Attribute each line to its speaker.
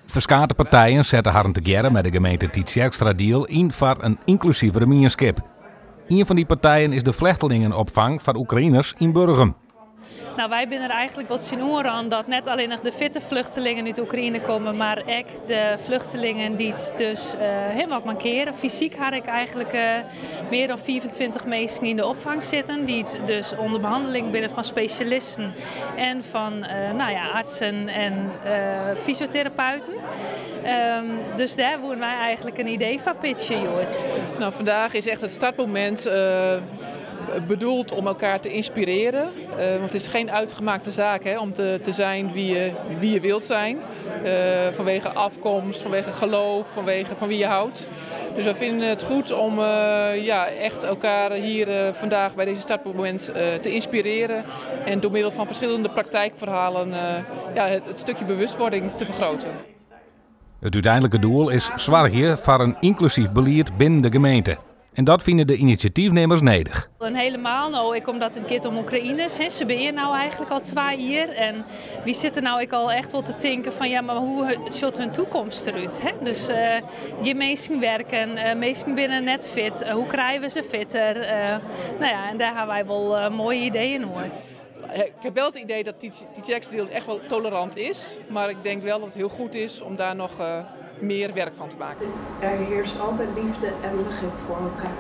Speaker 1: Ferskate partijen sette harren tegearre mei de gemeente Tytsjerksteradiel yn foar in ynklusivere mienskip. Ien fan dy partijen is de flechtelingenopfang foar Oekraïners yn Burgum.
Speaker 2: Nou, wy binne der eigentlik wol tsjinoer oan dat net allinnich de fitte flechtelingen út Oekraïne komme, mar ek de flechtelingen dy't dus wat mankeare. Fysyk ha ik eigentlik mear dan 25 minsken yn de opfang sitten, dy't dus ûnder behanneling binne fan spesjalisten en fan nou ja, artsen en fysioterapeuten. Dus dêr woene wy eigentlik in idee foar pitche hjoed.
Speaker 3: Nou, vandaag is echt het startmoment bedoeld om elkaar te inspireren. Want het is geen uitgemaakte zaak, hè, om te zijn wie je wilt zijn. Vanwege afkomst, vanwege geloof, vanwege van wie je houdt. Dus we vinden het goed om ja, echt elkaar hier vandaag bij deze startmoment te inspireren. En door middel van verschillende praktijkverhalen, ja, het stukje bewustwording te vergroten.
Speaker 1: It úteinlike doel is soargje foar in ynklusyf belied binnen de gemeente. En dat fine de inisjatyfnimmers nedich.
Speaker 2: En hielendal no, ek omdat it giet om Oekraïners. Hè. Se binne no eigentlik al 2 jier. En wy sitte no ek al echt wol te tinken fan ja, mar hoe sjocht hun takomst derút? Hè? Dus gjin minsken werken, minsken binne net fit. Hoe krije we se fitter? Nou ja, en dêr ha wy wol moaie ideeën oer.
Speaker 3: Ik heb wel het idee dat Tytsjerksteradiel echt wel tolerant is. Maar ik denk wel dat het heel goed is om daar nog meer werk van te maken.
Speaker 4: Er heerst altijd liefde en begrip voor elkaar.